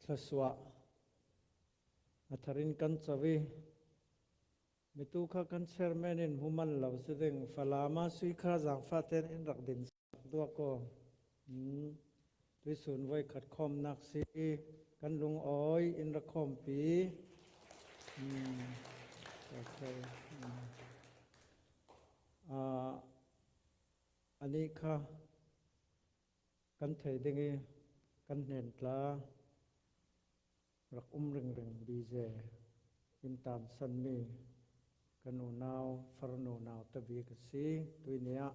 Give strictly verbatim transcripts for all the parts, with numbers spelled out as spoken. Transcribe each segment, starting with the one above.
thluasuah a tharin kan co i, mitu kha kan chairman in hmu man lo si ding, Falama sui kha zangfahten in rak din sak duak aw. Hmm. Tuisun voi khat khawmnak si kan lungawi in ra khawmpi. Hmm. Okay. Hmm. Ah, anih kha kan thei ding i kan hnen tla rak um ringring bize in tansanmi kan unau, farnu nau tabik a si. Tuini ah,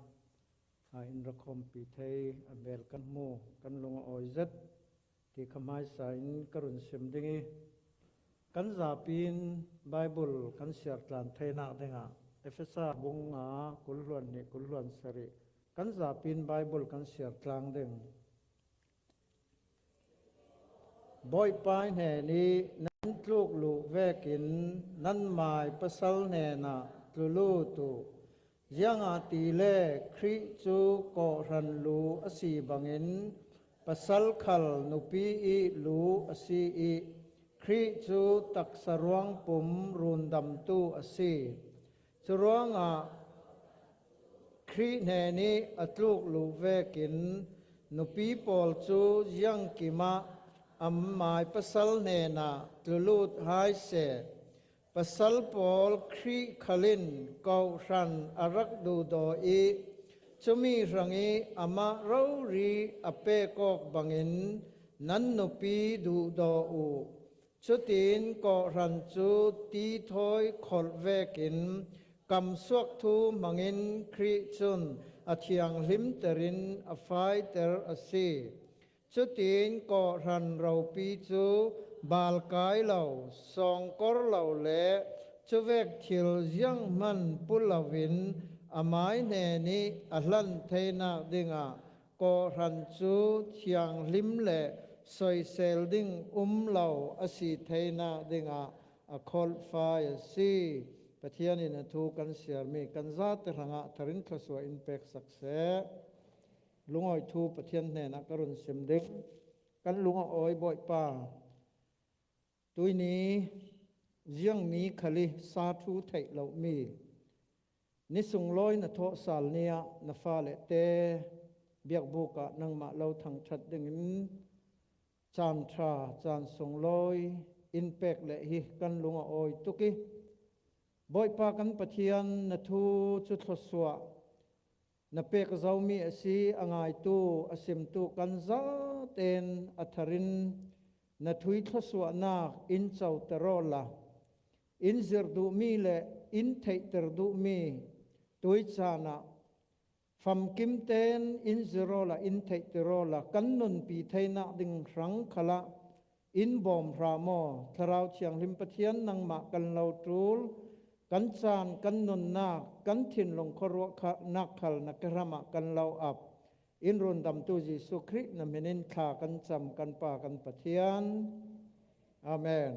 ah, in ra khawmpi thei a mel kan hmu, kan lungawi zet ti kha hmaisa in ka run sim ding i, kan zapi in Bible kan siartlan theinak dingah Efesa bung nga, kul hluan hnih, kul hluan sarih, kan zapi in Bible kan siartlang ding. Bawipa hnen i nan tluk luh vekin nan mai pasal hnenah tlu lut uh. Ziangahtile Khrih cu kawhhran lu a si bangin pasal khal nupi i lu a si i, Khrih cu taksa ruang pum rundamtu a si. Curuangah Khrih hnen i a tluk luh vekin nupi pawl cu ziangkim ah a mai pasal hnenah tlu lut hai seh. Pasal pawl Khrih khal in kawhhran a rak duhdaw i, cumi hrang i amah rori a pek awk bangin nan nupi duhdaw uh. Cutin kawhhran cu ti thawi kholh vekin kamsuak thu hmangin Khrih cun a thianghlimter in a faiter a si. Cutin kawhhran ropi cu balkai lo, sawngkor lo le cuvek thil zianghman pu loin a mai hnen i a hlan theinak dingah kawhhran cu thianghlim le soisel ding um lo a si theinak dingah a kholhfai a si. Pathian in a thu kan siarmi kan zate hrangah tharin thluasuah in peksak seh. Lungawi thu Pathian hnenah ka run sim ding. Kan lungawi Bawipa, tuini ziangmi khal i sa thu theih lomi ni sunglawi na thawhsal ni ah na fale te biakbuk ah nangmah lo thangṭhat dingin caan ṭha, caan sunglawi in pek leh hi kan lung a awi tuk i, Bawipa kan Pathian, na thu cu thluasuah na pek zomi a si, a ngaitu, a simtu kan zaten a tharin na thu i thluasuahnak in coter awla, in zir duhmi le in theihter duhmi tuicaan ah famkim tein in zir awla, in theihter awla, kan nunpi theinak ding hrang khalah in bawm hram aw. Thlarau Thianghlim Pathian, nangmah kan lo ṭul, kan caan, kan nunnak, kan thinlung khuaruahnak khal na kehram ah kan lo ap. In rundamtu Jesuh Khrih na hmin in thla kan cam, kan Pa kan Pathian. Amen.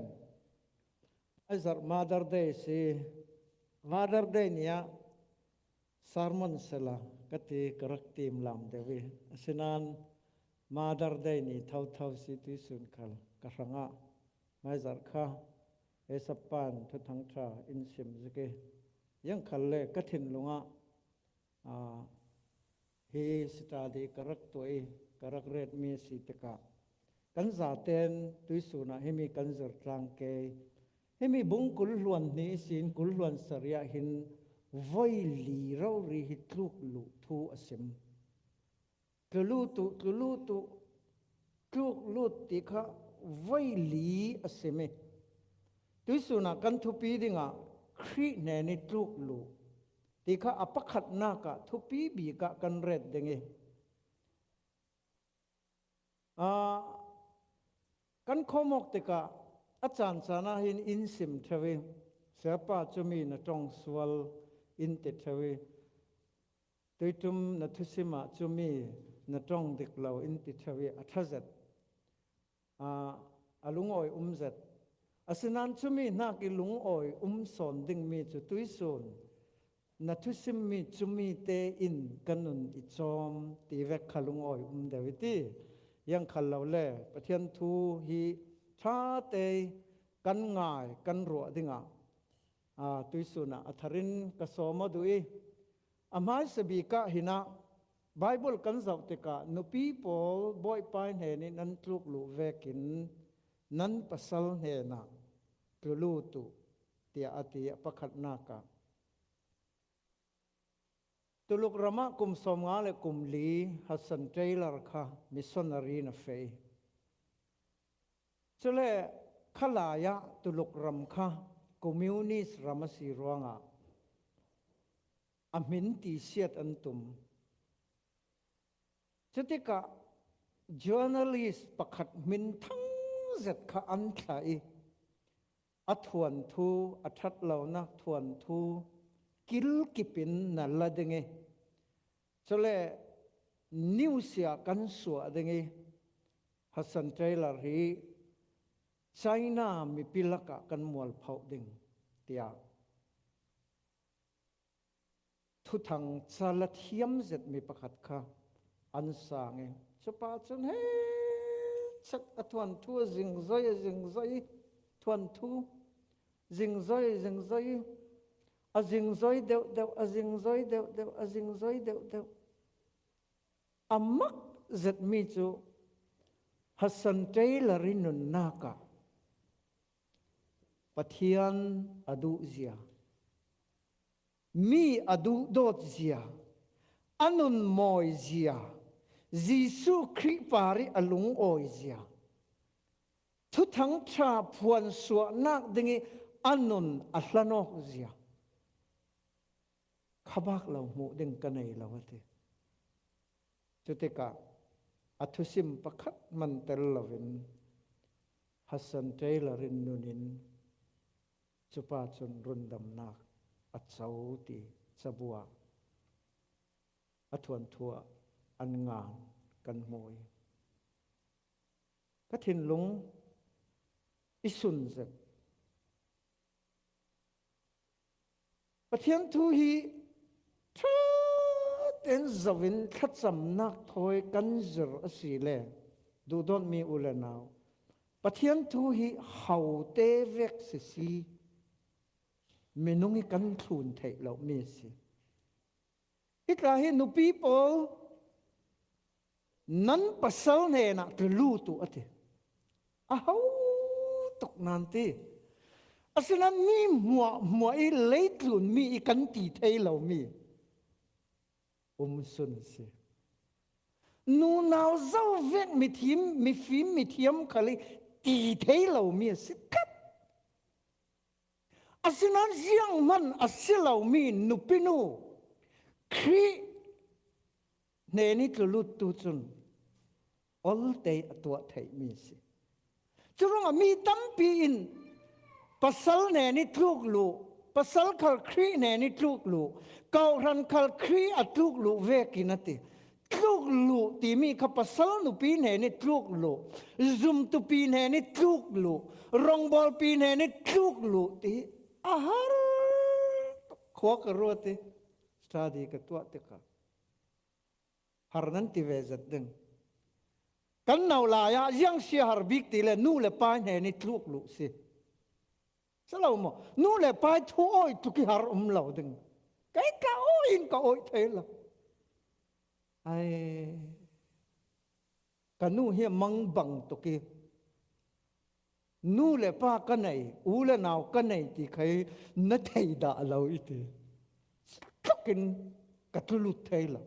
Hmaizarh Mother Day si. Mother Day ni ah sermon sela ka ti, ka rak tim lam deuh i. Asinain Mother Day ni thotho si tuisun khal ka hrangah hmaizarh kha ei sapan thuthang ṭha in sim zik i, ziang khal le ka thinlung ah, aa, hi study ka rak tuah i, ka rak retmi si tikah kan zaten tuisun ah himi kan zirtlang ke. Himi bung kul hluan hnih ihsin kul hluan sarih ah hin voi li rori hi tluk luh thu a sim. Tlu lut uh, tlu lut uh, tluk lut ti kha voi li a sim i, tuisun ah kan thupi dingah Khrih hnen i tluk luh ti kha a pakhatnak ah thupi bik ah kan ret ding i, aa, kan khawm awk tikah a caan caan ah hin in sim ṭheu i, Siapa, cumi na ṭong sual, in ti ṭheu i, Tuiṭum na thusim ah cumi na ṭong dik lo, in ti ṭheu i, a ṭha zet. Aa, a lungawi um zet. Asinain cumi hnak i lungawi um sawn dingmi cu tuisun na thusimmi cumi tein ka nun i cawm ti vek kha lungawi um deuh i ti. Ziang khal lo le Pathian thu hi ṭhate kan ngai, kan ruah dingah, aa, tuisunah a tharin ka sawm aw duh i, a hmaisa bikah hinah Bible kan zauh tikah nupi pawl Bawipa hnenin an tluk luh vekin nan pasal hnenah tlu lut uh, tiah a ti a pakhatnakah. Tuluk ramah kum sawmnga le kum li Hudson Taylor kha missionary na fei. Cule khalaiah Tuluk ram kha communist ram a si ruangah a hmin tisiat an tum. Cutikah journalist pakhat hminthang zet kha an thlah i, a thuanthu, a ṭhat lonak thuanthu kilkipin na la ding i, cule news ah kan suah ding i, Hudson Taylor hi China mipi lakah kan mualphoh ding, tiah thuthang ca la thiam zet mi pakhat kha an sang i, cupa cun he chet a thuanthu a zingzoi, a zingzoi, thuanthu zingzoi, zingzoi, a zingzoi deuhdeuh, a zingzoi deuhdeuh, a zingzoi deuhdeuh. A mak zetmi cu Hudson Taylor i nunnak ah Pathian a duhzia, mi a duhdawtzia, a nunmawizia, Jesuh Khrih parih a lungawizia, Thuthang ṭha phuansuahnak dingih a nun a hlanawkzia khabak lo hmuh ding ka nei lo a ti. Cutikah a thusim pakhat hman tel loin Hudson Taylor in nun in cupa cun rundamnak a co ti cabu ah a thuanthu ah an ngan kan hmu i, ka thinlung i sun zet. Pathian thu hi ṭha tein zoh in thlacamnak thawi kan zir a si le, duhdawtmi u le nau, Pathian thu hi hote vek sisi minung i kan thlun theih lomi a si. Hi tla hi nupi pawl, nan pasal hnenah tlu lut uh a ti. A ho tuk nan ti. Asinain mi hmuahhmuah i leitlun mi i kan ti thei lomi um sun si. Nunau zo vek mithim, mifim, mithiam khal i ti thei lomi a si khat. Asinain zianghman a si lomi nupinu Khrih hnen i tlu luttu cun oltei a tuah theihmi a si. Curuangah mi tampi in pasal hnen i tluk luh, pasal khal Khrih hnen i tluk luh, kawhhran khal Khrih a tluk luh vekin a ti. Tluk luh timi kha pasal nupi hnen i tluk luh, zumtupi hnen i tluk luh, rawngbawlpi hnen i tluk luh ti a har tuk. Khua ka ruat i study ka tuah tikah har nan ti ve zet ding. Kan no lai ah ziang si a har bik ti le nu le pa hnen i tluk luh si. Si lo maw? Nu le pa thu awi tuk i har um lo ding. Kei ka awi in ka awi thei lo. Ai, ka nu hi a mangbang tuk i, nu le pa ka nei, u le nau ka nei ti kha i na thei dah lo i ti. Tlukin ka tlu lut thei lo.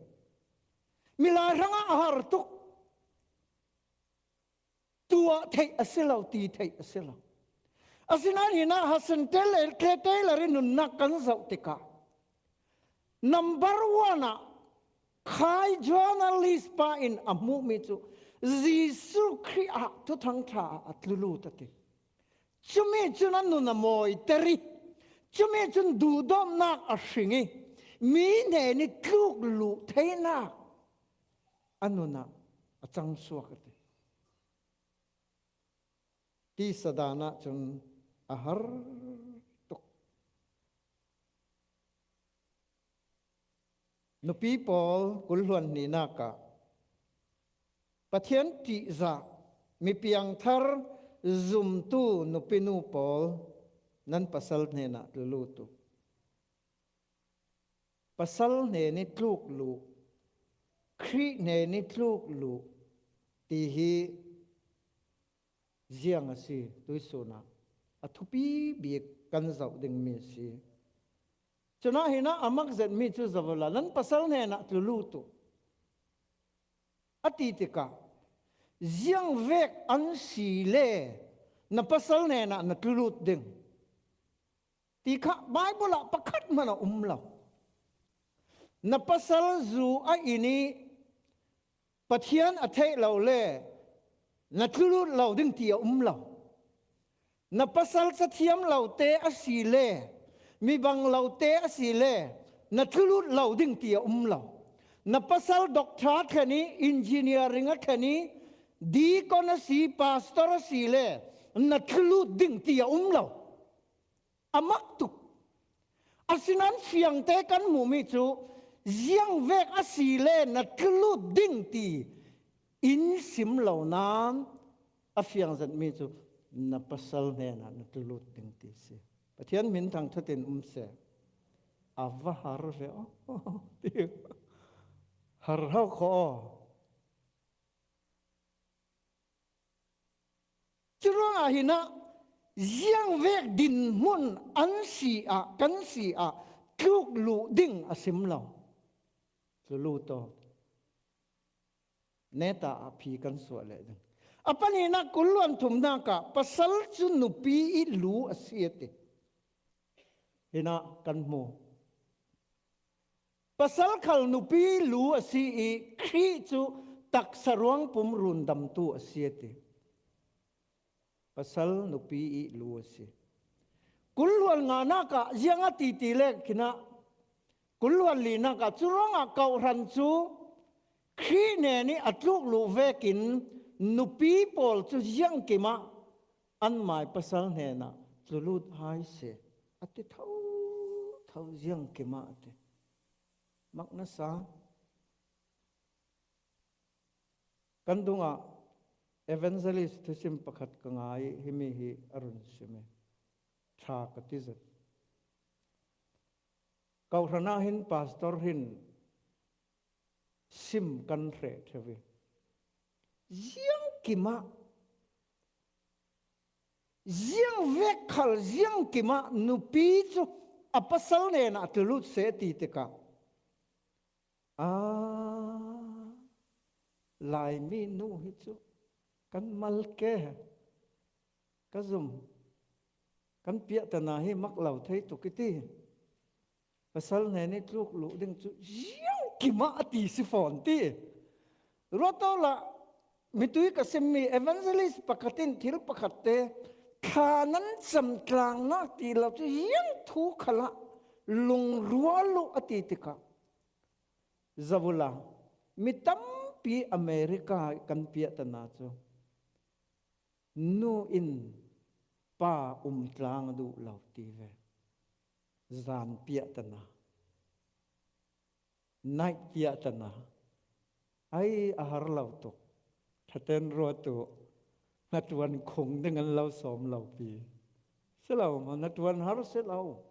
Milai hrangah a har tuk. Tuah theih a si lo, ti theih a si lo. Asinain hinah Hudson Taylor, Taylor i nunnak kan zoh tikah number one ah khai journalist pa in a hmuhmi cu Jesuh Khrih ah Thuthang ṭha ah a tlu lut a ti. Cumi cun a nun a mawiter i, cumi cun duhdawtnak a hring i, mi hnen i tluk luh theinak a nun ah a cang suak a ti. Tisa dan ah cun a har tuk. Nupi pawl kul hluan hnihnak ah Pathian ṭihzah, mi piangthar, Zumtu nupinu pawl, nan pasal hnenah tlulut uh. Pasal hnen i tluk luh, Khrih hnen i tluk luh ti hi ziang a si, tuisunah a thupi bik kan zoh dingmi a si. Cunah hinah a makzetmi cu zoh ula, nan pasal hnenah tlulut uh a ti tikah, ziang vek an si le na pasal hnenah na tlulut ding ti kha Baibal ah pakhat hmanh a um lo. Na pasal zu a inn i Pathian a theih lo le na tlulut lo ding ti a um lo. Na pasal cathiam lote a si le, mi bang lote a si le, na tlulut lo ding ti a um lo. Na pasal doctor a thlen i, engineering a thlen i, deacon a si, pastor a si le, na tlulut ding ti a um lo. A mak tuk. Asinan fiangte kan hmuhmi cu ziang vek a si le na tlulut ding ti in sim lo nan a fiang zetmi cu na pasal hnenah na tlulut ding ti si. Pathian min thangthat in um seh. A va har ve aw. Har hau kho aw. Curuangah hinah ziang vek dinhmun an si ah, kan si ah tluk luh ding a sim lo. Tlulut aw. Neta ah phi kan suah leh ding. A panihnak kul hluan thumnak ah pasal cu nupi i lu a si a ti. Hinah kan hmu. Pasal khal nupi lu a si i Khrih cu taksa ruangpum rundamtu a si a ti. Pasal nupi i lu a si. Kul hluan nganak ah ziang a ti ti le khinah kul hluan linak ah curuangah kawhhran cu Khrih hnen i a tluk luh vekin nupi pawl cu ziangkim ah an mai pasal hnenah tlulut hai seh a ti thotho ziangkim ah a ti. Mak na sa. Kan dungah evangelist thusim pakhat ka ngai i himi hi a run sim i ṭha ka ti zet. Kawhhran ah hin pastor hin sim kan hreh ṭheu i ziangkim ah, ziang vek khal ziangkim ah nupi cu a pasal hnenah tlulut seh a ti tikah, aa, Laimi nu hi cu kan mal ke, ka zum, kan piahtana hi mak lo thei tuk i ti. Pasal hnen i tluk luh ding cu ziangkim ah a ti si fawn ti. Ruat awla mitui ka simmi evangelist pakhat in thil pakhat te thla nan cam tlangnak ti lo cu ziang thu khalah lungrual uh a ti tikah, zoh ula, mi tampi America kan piahtana cu nu in pa um tlang duh lo ti ve. Zan piahtana, naih piahtana, ai a har lo tuk. Thaten ruat uh, hnaṭuan khung ding an lo sawm lo pi. Si lo maw, hnaṭuan har si lo.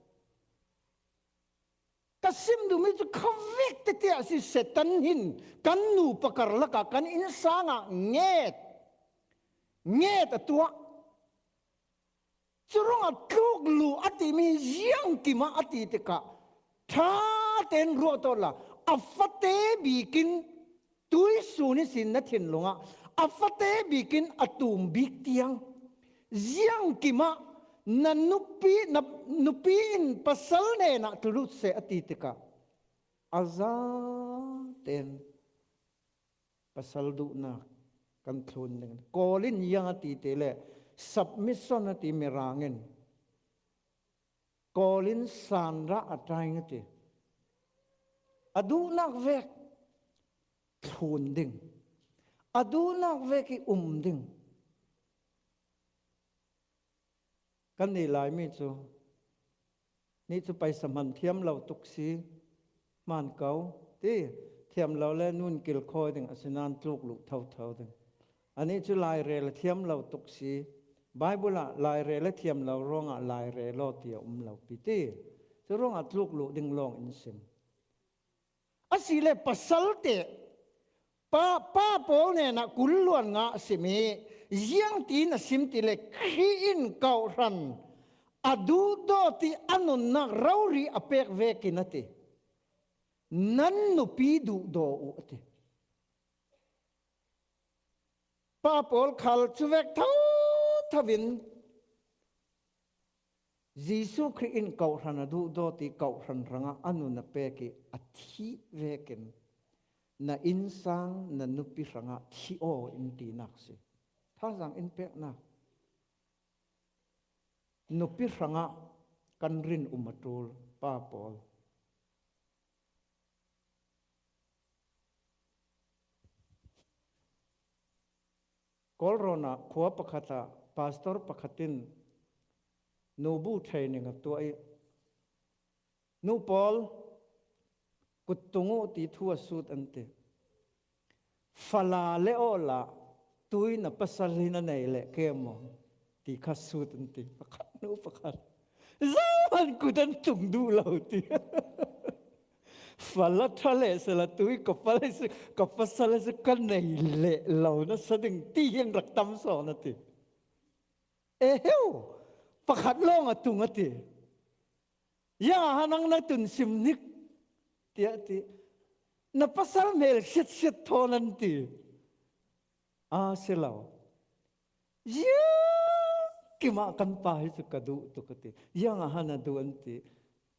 Ka sim duhmi cu khavek tete ah si, Satan hin kan nupa karlak ah kan innsang ah nget, nget a tuah. Curuangah tluk luh a timi ziangkim ah a ti tikah ṭha tein ruat awla, a fate bikin tuisun ihsin na thinlung ah a fate bikin a tum bik tiang, ziangkim ah na nupi, na nupi in pasal hnenah tlulut seh a ti tikah a za tein pasal duhnak kan thlun ding. Kawl in ziang a ti te le submission a ti Mirang in, Kawl in sanrah a trying a ti. A duhnak vek thlun ding, a duhnak vek i um ding. Kan nih laimi cu, nih cu paisa hman thiam lo tuk si, hman ko ti, thiam lo le nun kilkhawi ding, asinan tluk luh thotho ding. Anih cu lairel thiam lo tuk si, Bible ah lairel a thiam lo ruangah lairel aw ti a um lo pi ti. Cu ruangah tluk luh ding lawng in sim. A si le pasal te pa, pa Paul hnenah kul luan nga a sim i, ziangtin a sim ti le Khrih in kawhhran a duhdaw ti a nunnak rori a pek vekin a ti. Nan nupi duhdaw uh a ti. Pa Paul khal cuvek thotho in Jesuh Khrih in kawhhran a duhdaw ti kawhhran rangah a nun a pek i a thih vekin na innsang na nupi hrangah thih aw in tinak si. Thazang in peknak nupi hrangah kan rin um a ṭul pa Paul. Kawlrawn ah khua pakhat ah pastor pakhat in nubu training a tuah i, nu Paul, kut tung uh ti thu a sut an ti. Fala le awla tui na pasal hi na nei le ke maw ti kha sut an ti. Pakhat nu pakhat. Zohman kut an tung duh lo ti. Fala ṭha le sala tui ka fala si, ka pasal si ka nei le lo na sa ding ti hin rak tam sawn a ti. E heu, pakhat lawng a tung a ti. Ya ha nang na tun sim nik tiah ti. Na pasal hmel siatsiat thawn an ti. A si lo. Ziangkim ah kan pa hi cu ka duh tuk a ti. Ziang a han a duh an ti.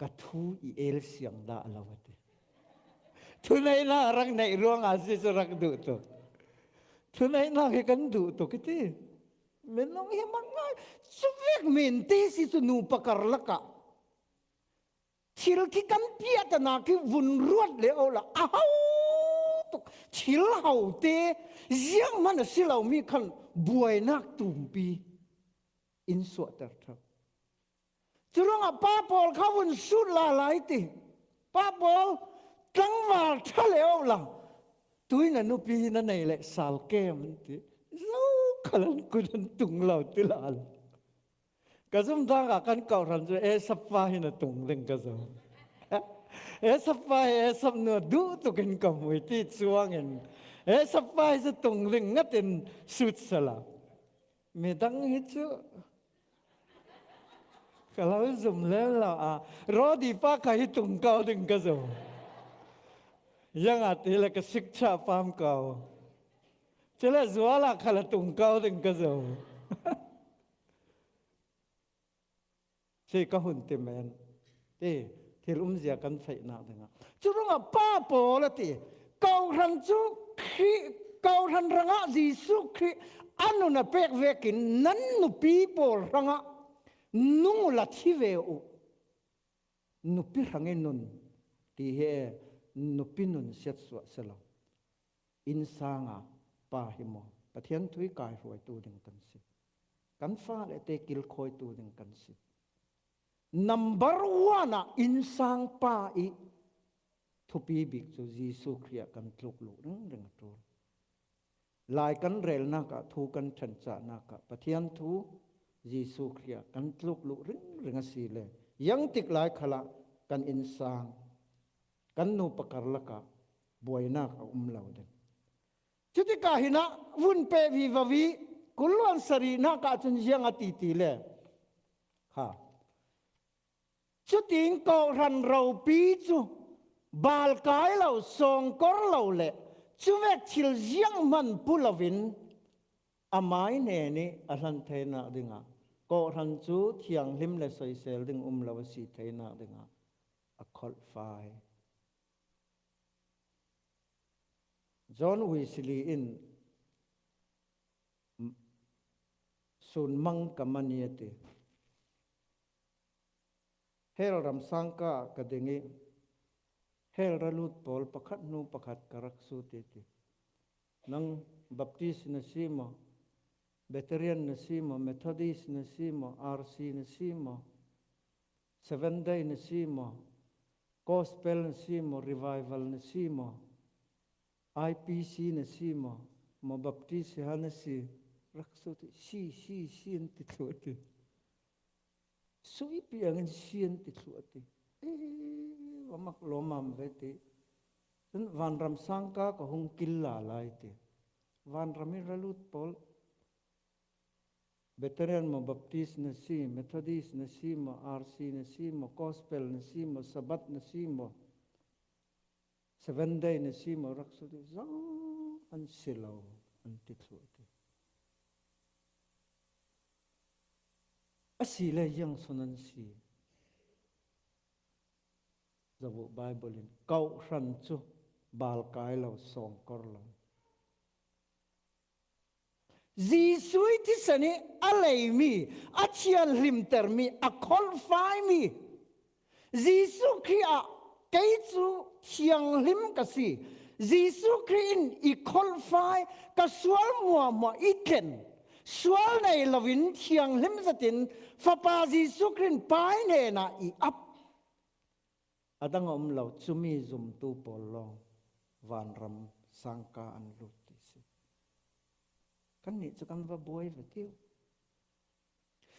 Ka thu i el siang dah lo a ti. Thuneihnak rak neih ruangah si cu rak duh tuk. Thuneihnak hi kan duh tuk i ti. Minung hi mak ngai. Cuvek men te si cu nu pakar lakah thil khi kan piahtanak khi vun ruat le awla a hau tuk. Thil hau te zianghman a si lomi khan buainak tumpi in suahter ṭhak. Curuangah pa Paul kha vun sut lala i ti. Pa Paul, tlangval ṭha le awla tui na nupi na nei le sal kem an ti. Zokhal an kut an tung lo ti lala. Ka zumhnak ah kan kawhhran cu Esap pa hi na tung ding ka zum. Esap pa hi Esap nu a duh tukin ka hmu i ti cuangin Esap pa hi cu tung ding ngatin sut sala. Midang hi cu ka lo zum lel lo ah Rodi pa ka hi tung ko ding ka zum. Ziangah ti le ka sikcha pam ko. Cule zuala khala tung ko ding ka zum. Si ka hun ti men ti thil umzia kan theihnak dingah. Curuangah pa Paul a ti, kawhhran cu Khrih, kawhhran rangah Jesuh Khrih a nun a pek vekin nan nupi pawl hrangah nung uh la thi ve uh. Nupi hrangin nun ti he nupi nun siatsuah si lo. Innsang a pa hi maw, Pathian thu i kaihruaitu ding kan si. Kan fale te kilkhawitu ding kan si. Number one ah innsang pa i thupi bik cu Jesuh Khrih ah kan tluk luh ringring a ṭul. Lai kan relnak ah, thu kan ṭhancahnak ah Pathian thu Jesuh Khrih ah kan tluk luh ringring a si le, ziangtik lai khalah kan innsang, kan nu pakar lakah buainak a um lo ding. Cutikah hinah vun peh vivo i kul luan sarihnak ah cun ziang a ti ti le. Ha. Cutin kawhhran ropi cu balkai lo, sawngkor lo le cuvek thil zianghman pu loin amai hnen i a hlan theinak dingah kawhhran cu thianghlim le soisel ding um lo a si theinak dingah a kholhfai. John Wesley in sunmang ka man i a ti. Hell ram sangka ah ka ding i hell ra lut pawl pakhat hnu pakhat ka rak sut i ti. Nang Baptist na si maw? Presbyterian na si maw? Methodist na si maw? R C na si maw? Seventh Day na si maw? Gospel na si maw? Revival na si maw? I P C na si maw? Maw Baptist ha na si? Rak sut hi, si, si, si an ti thluh ti. Sui piangin si an ti thluh ti. E, va mak lawmam ve ti. Cun vanram sangka ka hung kil la lai ti. Vanram i ra lut pawl. Presbyterian maw, Baptist na si, Methodist na si maw, R C na si maw, Gospel na si maw, Sabbath na si maw, Seven Day na si maw, rak sut hi, zong an si lo, an ti thluh ti. A si le ziang sun an si. Zavuh Bible in, kawhhran cu balkai lo, sawngkor lo. Jesuh i thisen i a leimi, a thianhlimtermi, a kholhfaimi, Jesuh Khrih ah kei cu thianghlim ka si. Jesuh Khrih in i kholhfai, ka sual muahmuah i tlen. Sual nei loin thianghlim zetin Fapa Jesuh Khrih in Pa i hnenah i ap. A dang a um lo, cumi zumtu pawl lawng vanram sangka an lut ti si. Kannih cu kan va buai ve tiu.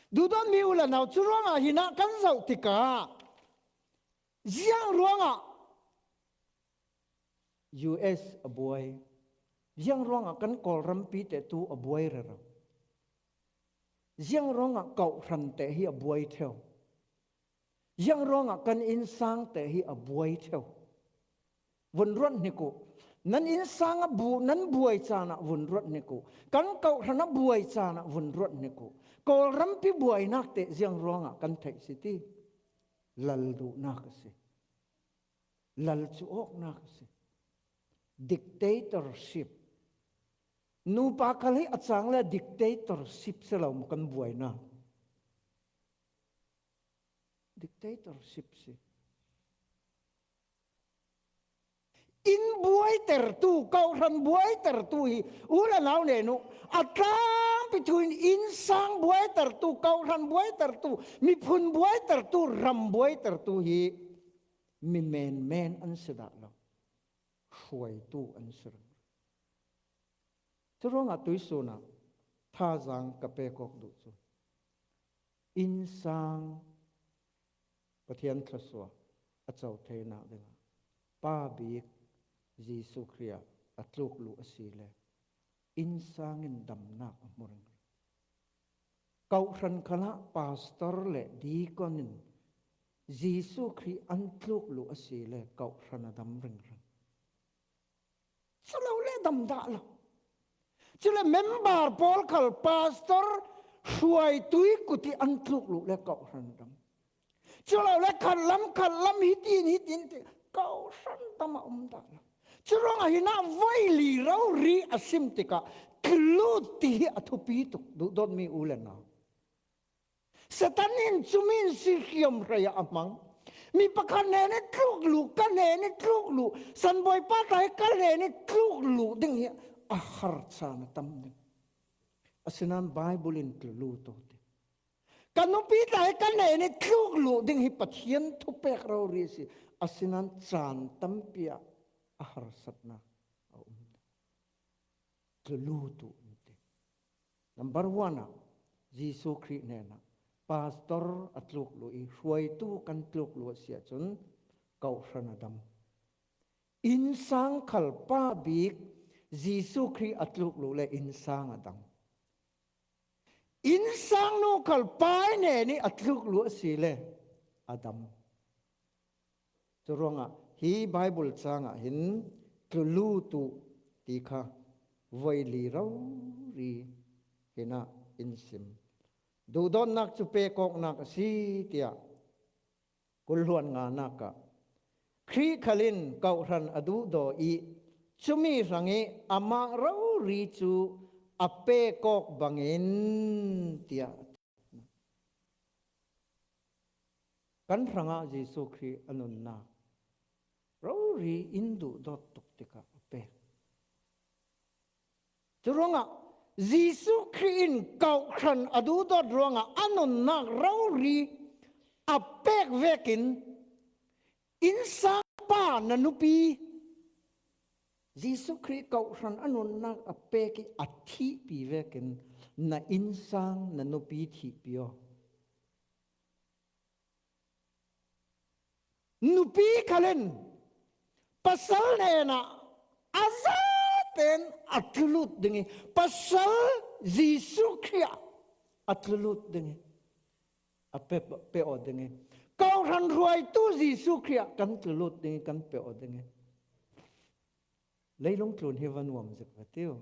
Duhdawtmi u le nau, cu ruangah hinah kan zoh tikah, ziang ruangah U S a buai, ziang ruangah kan Kawlrampi te tu a buai rero, ziang ruangah kawhhran te hi a buai ṭheu, ziang ruangah kan innsang te hi a buai ṭheu. Vun ruat hnik u. Nan innsang a bu, nan buai caan ah vun ruat hnik u. Kan kawhhran a buai caan ah vun ruat hnik u. Kawlrampi buainak te ziang ruangah kan theih si ti? Lal duhnak a si. Lal cu awknak a si. Dictatorship. Nupa khal hi a cang le dictatorship si lo maw kan buainak? Dictatorship si. Inn buaitertu, kawhhran buaitertu hi u le nau nen uh a tlangpi thu in innsang buaitertu, kawhhran buaitertu, miphun buaitertu, ram buaitertu hi mi menmen an si dah lo, hruaitu an si ringring. Cu ruangah tuisun ah thazaang ka pek awk duh cu, innsang Pathian thluasuah a co theinak dingah Pa bik Jesuh Khrih ah a tluk luh a si le innsang in damnak a hmu ringring. Kawhhran khalah pastor le deacon in Jesuh Khrih an tluk luh a si le kawhhran a dam ringring. Cu lo le dam dah lo. Cule member pawl khal pastor hruaitui kut i an tluk luh le kawhhran dam. Cu lo le khatlam, khatlam, hitin, hitin ti kawhhran dam a um dah lo. Cu ruangah hinah voi li rori a sim tikah tlulut ti hi a thupi tuk, duhdawtmi u le nau. Satan in cumi in si hriamhrei ah a hmang. Mi pakhat hnen i tluk luh, ka hnen i tluk luh, san bawipa tla hi ka hnen i tluk luh ding hi a har caan a tam ding. Asinain Bible in tlulut aw ti. Ka nupi tla hi ka hnen i tluk luh ding hi Pathian thupek rori a si. Asinain caan tampi ah a harsatnak a um ding. Tlulut uh an ti. Number one ah, Jesuh Khrih hnenah pastor a tluk luh i hruaitu kan tluk luh a si ahcun kawhhran a dam. Innsang khal Pa bik Jesuh Khrih a tluk luh le innsang a dam. Innsang nu khal Pa i hnen i a tluk luh a si le a dam. Cu ruangah hi Bible cang ah hin tlulut uh ti kha voi li rori hinah in sim. Duhdawtnak cu pek awknak a si tiah kul hluan nganak ah Khrih khal in kawhhran a duhdaw i cumi hrang i amah rori cu a pek awk bangin tiah kan hrangah Jesuh Khrih a nunnak rori in duhdawt tuk tikah a pek. Cu ruangah Jesuh Khrih in kawhhran a duhdawt ruangah a nunnak rori a pek vekin innsang pa na nupi Jesuh Khrih kawhhran a nunnak a pek i a thihpi vekin Na innsang na nupi thihpi aw. Nupi khal in pasal hnenah a zaten a tlulut ding hi. Pasal Jesuh Khrih ah a tlulut ding hi. A pe, pe aw ding hi. Kawhhran hruaitu Jesuh Khrih ah kan tlulut ding hi, kan pe aw ding hi. Leilung tlun hi va nuam zik ve tiu.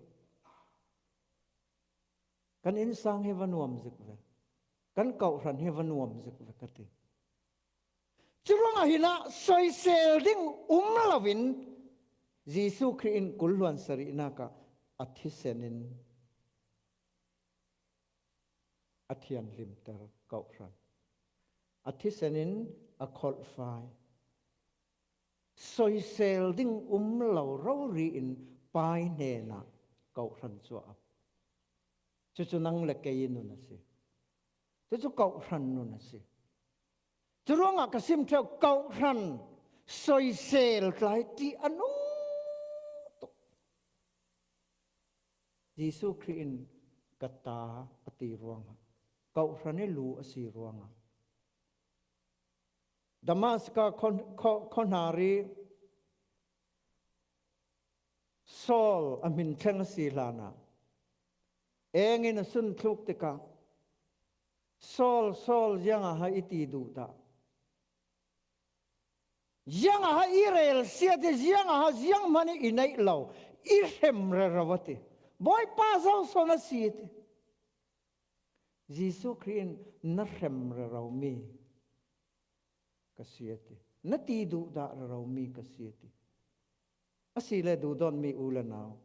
Kan innsang hi va nuam zik ve. Kan kawhhran hi va nuam zik ve ka ti. Curuangah hinah soisel ding um loin Jesuh Khrih in kul hluan sarihnak ah a thisen in a thianhlimter kawhhran. A thisen in a kholhfai. Soisel ding um lo rori in Pai hnenah kawhhran cu a ap. Cucu nang le kei nun a si. Cucu kawhhran nun a si. Curuangah ka sim ṭheu, kawhhran soisel tlai ti a nung tuk. Jesuh Khrih in ka ta a ti ruangah, kawhhran i lu a si ruangah, Damaska khaw-, khaw-, khawnhar i Saul a hmin thleng a si hlanah eng in a sun thluk tikah, "Saul, Saul, ziangah ha i ti duh dah? Ziangah ha i rel siat hi, ziangah ha zianghman i i neih lo, i hrem rero?" a ti. "Bawipa, zo sawn a si," a ti. Jesuh Khrih in, "Na hrem reromi ka si," a ti. "Na ti duh dah reromi ka si," a ti. Asile duhdawtmi u le nau,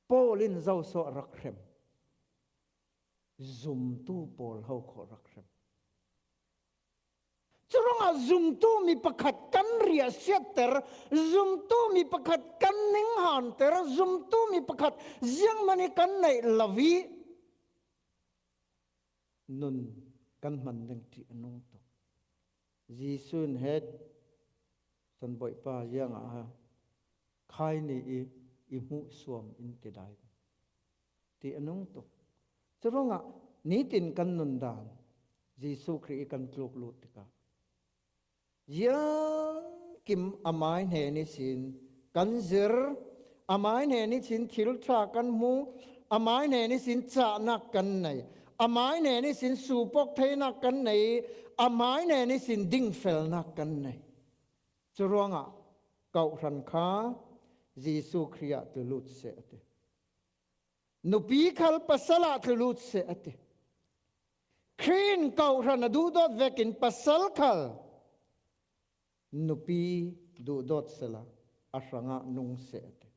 Paul in zo saw a rak hrem? Zumtu pawl ho khaw rak hrem. Curuangah zumtu mi pakhat kan riahsiatter, zumtu mi pakhat kan ninghanter, zumtu mi pakhat zianghman i kan neih lo i nun kan hman ding ṭih a nung tuk. Jesuh in, "Het, san Bawipa, ziangah ha Khaini i, i hmuhsuam in ti dai?" ti a nung tuk. Curuangah nitin kan nundan, Jesuh Khrih i kan tluk lut tikah, ziangkim amai hnen ihsin kan zir, amai hnen ihsin thil ṭha kan hmu, amai hnen ihsin cahnak kan nei, amai hnen ihsin suupawk theinak kan nei, amai hnen ihsin dingfelnak kan nei. Curuangah kawhhran kha Jesuh Khrih ah tlulut seh a ti. Nupi khal pasal ah tlulut seh a ti. Khrih in kawhhran a duhdawt vekin pasal khal nupi duhdawt sehla a hrangah nung seh a ti.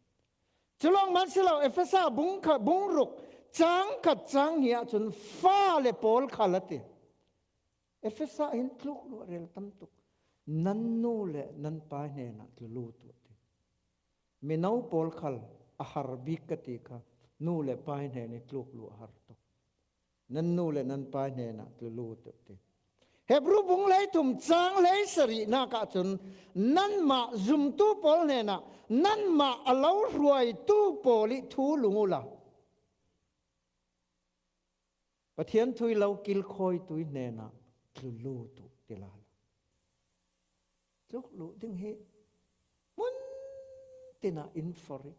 Cu lawng man si lo, Efesa bung kha-, bung ruk, cang khat cang hnih ahcun fale pawl khal a ti. Efesa hin tluk luah rel tam tuk. "Nan nu le nan pa hnenah tlulut uh," a ti. Mino pawl khal a har bik ka ti kha, nu le pa hnen i tluk luah a har tuk. "Nan nu le nan pa hnenah tlulut uh," a ti. Hebru bung hleithum cang hleisarihnak ahcun, "Nanmah zumtu pawl hnenah nanmah a lo hruaitu pawl i thu lung uhla, Pathian thu i lo kilkhawitu i hnenah tlulut uh," ti lala. Tluk luh ding hi hmun tinah in forh i,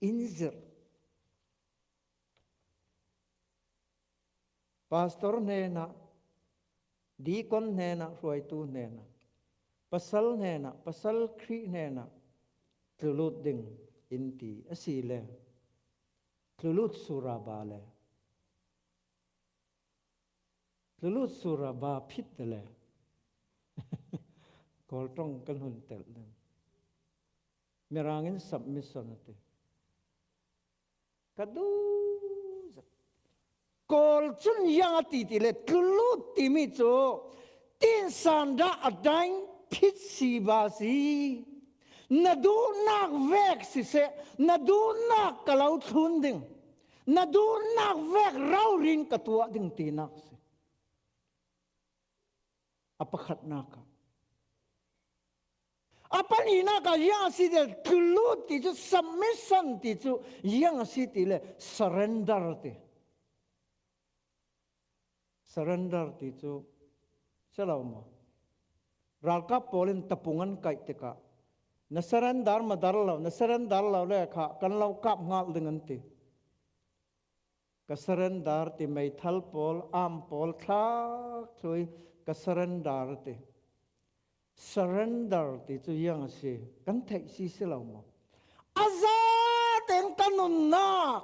in zirh. Pastor hnenah, deacon hnenah, hruaitu hnenah, pasal hnenah, pasal Khrih hnenah tlulut ding in ti asile, tlulut sura ba le, tlulut sura ba phit le, Kawl ṭong kan hun telh ding. Mirang in submission a ti. Ka duh zet. Kawl cun ziang a ti ti le, tlulut timi cu tinsan dah a dang phit si ba si. Na duhnak vek siseh, na duhnak ka lo thlun ding, na duhnak vek rori in ka tuah ding tinak si. A pakhatnak ah. A pahnihnak ah ziang a si ti le, tlulut ti cu, submission ti cu ziang a si ti le, surrender ti. Surrender ti cu si lo maw? Ralkap pawl in tapung an kaih tikah na surrender maw, dar lo, na surrender lo le kha kan lo kap ngal ding an ti. Ka surrender ti, meithal pawl, am pawl thlak thlui ka surrender ti. Surrender ti cu ziang a si? Kan theih si si lo maw? A zaten ka nunnak,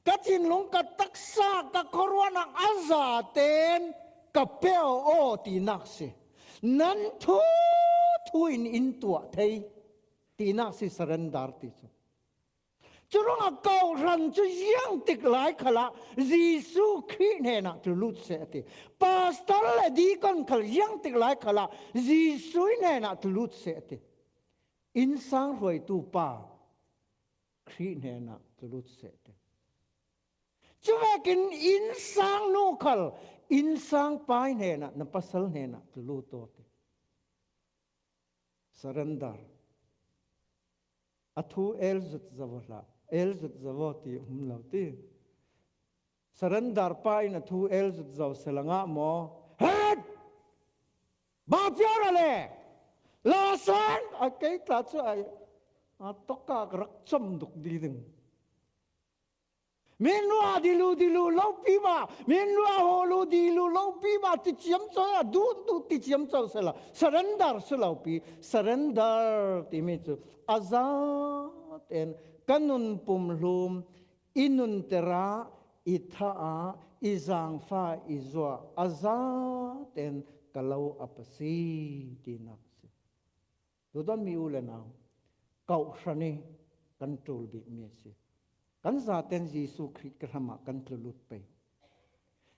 ka thinlung, ka taksa, ka khuaruahnak a zaten ka pe aw tinak si. Nan thu thu in in tuah thei tinak si surrender ti cu. Curuangah kawhhran cu ziangtik lai khalah Jesuh Khrih hnenah tlulut seh a ti. Pastor le deacon khal ziangtik lai khalah Jesuh hnenah tlulut seh a ti. Innsang hruaitu pa Khrih hnenah tlulut seh a ti. Cuvekin innsang nu khal innsang pai hnenah, na pasal hnenah tlulut aw ti. Surrender. A thu el zut zo hlah, el zut zo ti um lo ti. Surrender pa in a thu el zut zo sela ngah maw? Hei! Bapior ale! Lasan! A kei tla cu ai. A toka ka rak com duk di ding. Min rua dilu dilu lo pi ba, min rua holu dilu lo pi ba, ti ciam co a dut dut ti ciam co sela, surrender si lo pi, surrender timi cu a zaten ka nun pumhlum, i nunter ah, i tha ah, i zangfa i zuah a zaten ka lo a pasi tinak si. Duhdawtmi u le nau, kawhhran i kan ṭul bikmi a si. Kan zaten Jesuh Khrih ka hram ah kan tlulut pei.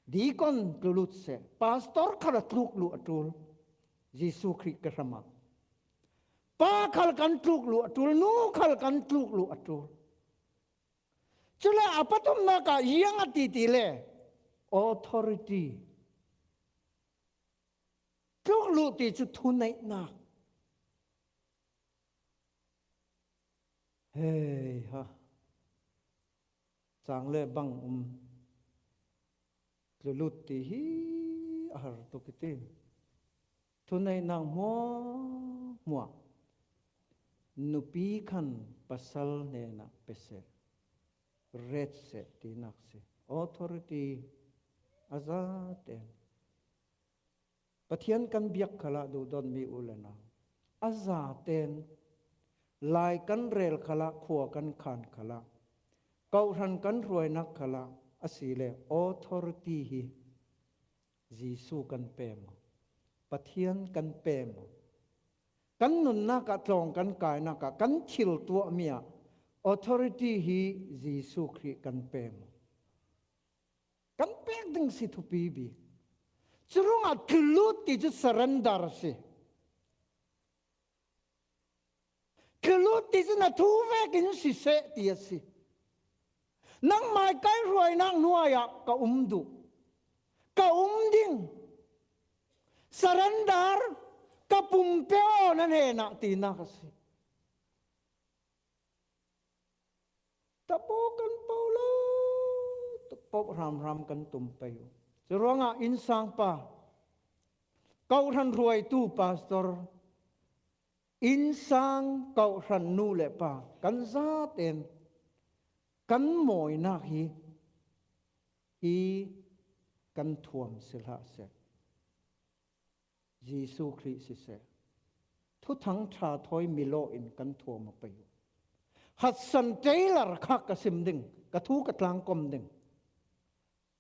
Deacon tlulut seh, pastor khal a tluk luh a ṭul. Jesuh Khrih ka hram ah pa khal kan tluk luh a ṭul, nu khal kan tluk luh a ṭul. Cule a pathumnak ah ziang a ti ti le authority. Tluk luh ti cu thuneihnak. Hei ha. Cang le bang um. Tlulut ti hi a har tuk i ti. Thuneihnak hmuahhmuah nupi khan pasal hnenah pe seh, ret seh tinak si. Authority a zaten. Pathian kan biak khalah duhdawtmi u le nau, a zaten lai kan rel khalah, khua kan khan khalah, kawhhran kan hruainak khalah a si le authority hi Jesuh kan pe maw? Pathian kan pe maw? Kan nunnak ah, tlawng kan kainak ah, kan thil tuahmi ah authority hi Jesuh Khrih kan pe maw? Kan pek ding si thupi bik. Curuangah tlulut ti cu surrender a si. Tlulut ti cu na thu vekin siseh ti a si. Nangmai kai hruainak hnuai ah ka um duh. Ka um ding. Surrender, ka pumpe aw na hnenah tinak a si. Tapo kan po lo, tapo hramhram kan tum pei uh. Curuangah innsang pa, kawhhran hruaitu pastor, innsang kawhhran nu le pa, kan zaten kan mawinak hi, hi kan thuam si hlah seh. Jesuh Khrih siseh, Thuthang ṭha thawi milaw in kan thuam a pei uh. Hudson Taylor kha ka sim ding, ka thu ka tlangkom ding.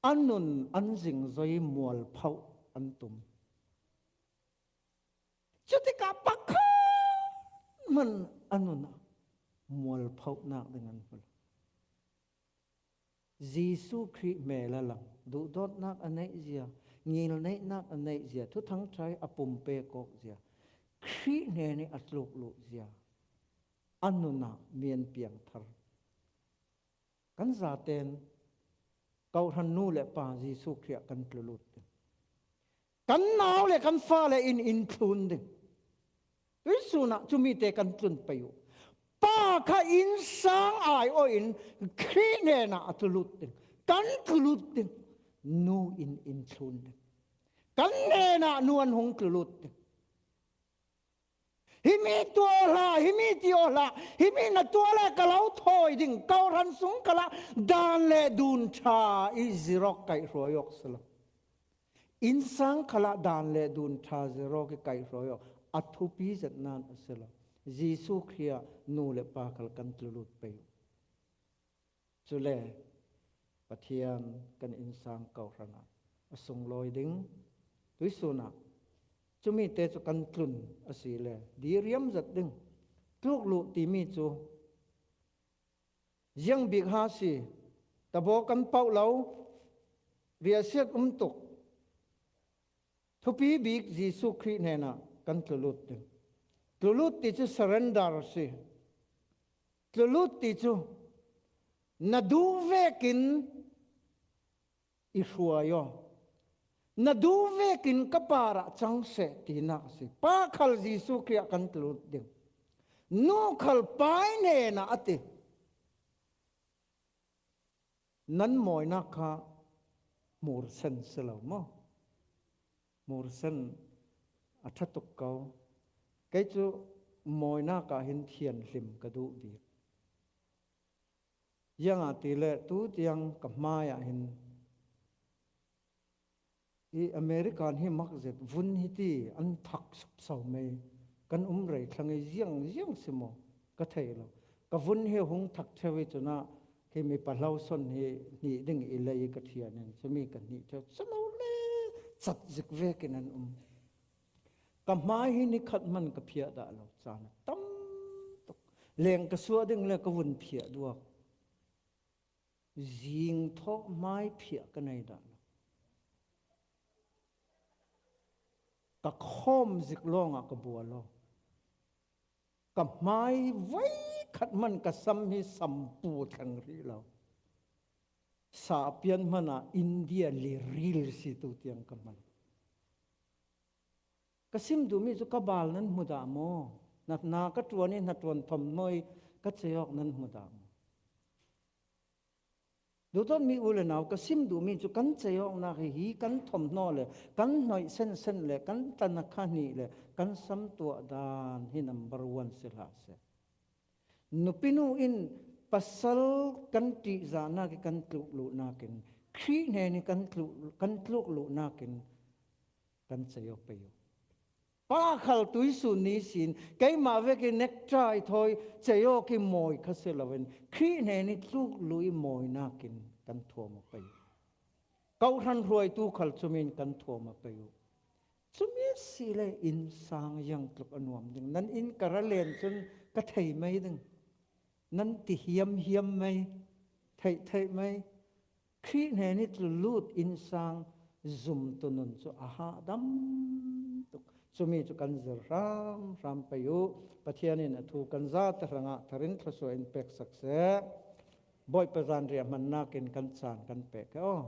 A nun an zingzoi mualphoh an tum. Cutikah pakhat hmanh a nun ah mualphohnak ding an hmu lo. Jesuh Khrih hmel a lang, duhdawtnak a neih zia, ngilneihnak a neih zia, Thuthang ṭha i a pumpe kawk zia, Khrih hnen i a tluk luh zia, a nun ah mi an piang thar. Kan zaten kawhhran nu le pa Jesuh Khrih ah kan tlulut ding. Kan nau le kan fale in in thlun ding. Tuisun ah cumi te kan tlun pei uh. Pa kha innsang aiawh in Khrih hnenah a tlulut ding. Kan tlulut ding. Nu in in thlun ding. Kan hnenah nu an hung tlulut ding. Himi tuah hlah, himi ti aw hlah, himi na tuah le ka lo thawi ding, kawhran sung khalah dan le dun ṭha i zirawk kaihhruai awk si lo. Innsang khalah dan le dun ṭha zirawk i kaihhruai awk a thupi zetnan a si lo. Jesuh Khrih ah nu le pa khal kan tlulut pei uh. Cule Pathian kan innsang kawhranah a sunglawi ding. Tuisunah cumite cu kan tlun a si le diriam zat ding. Tlukluh timi cu ziang bik ha si, tabaw kan pauh lo, riahsiat um tuk, thupi bik Jesuh Khrih hnenah kan tlulut ding. Tlulut ti cu surrender si. Tlulut ti cu na duh vekin i hruai aw. Na duh vekin ka parah cang seh tinak a si. Pa khal Jesuh Khrih ah kan tlulut ding. Nu khal Pa hnenah a ti. Nan mawinak kha hmursen si lo maw? Hmursen a ṭha tuk ko. Kei cu mawinak ah hin thianhlim ka duh bik. Ziangahtile tu tiang ka hmai ah hin i American hi mak zet vun hi ti an thak sukso mei kan um rei thlang i ziang ziang si maw ka thei lo. Ka vun hi hung thak ṭheu i cunah hi mipa hlo son hi hnih ding i lei ka thian in cumi ka hnih ṭheu si lo le cat zik vekin an um. Ka hmai hi ni khat hman ka phiah dah lo caan a tam tuk. Leng ka suah ding le ka vun phiah duak. Zing thawh hmai phiah ka nei dah lo. Ka khawm zik lawngah ka bual aw. Ka hmai voi khat hman ka sam hi sampu thleng rih lo. Sa a pian hmanah India liril si tu tiang ka hman. Ka sim duhmi cu ka bal nan hmu dah maw? Na, na ka ṭuan i hnaṭuan thawmhnaw i ka cei awk nan hmu dah maw? Duhtawtmi u le nau, ka sim duhmi cu kan cei awknak hi, hi kan thawmhnaw le kan hnoih sensen le kan tlan a kha hnih le kan sam tuah dan hi number one si hlah seh. Nupinu in pasal kan ṭihzahnak i kan tlukluhnak in, Khrih hnen i kan tluk, kan tlukluhnak in kan cei aw pei uh. Pa khal tuisun ni sin keimah vekin nekṭa i thawi cei awk i mawi kha si loin Khrih hnen i tlukluh i mawinak in kan thuam aw pei uh. Kawhhran hruaitu khal cumin kan thuam aw pei uh. Cumi a si le innsang ziang tluk a nuam ding. Nan inn ka ra len cun ka thei mei ding. Nan ti hiamhiam mei, theih theih mei. Khrih hnen i tlulut innsang zumtu nun cu a hahdam tuk. Cumi cu kan zir hramhram pei uh. Pathian in a thu kan zate hrangah tharin thluasuah in peksak seh. Bawipa zanriah hmannak in kan caan kan pek aw.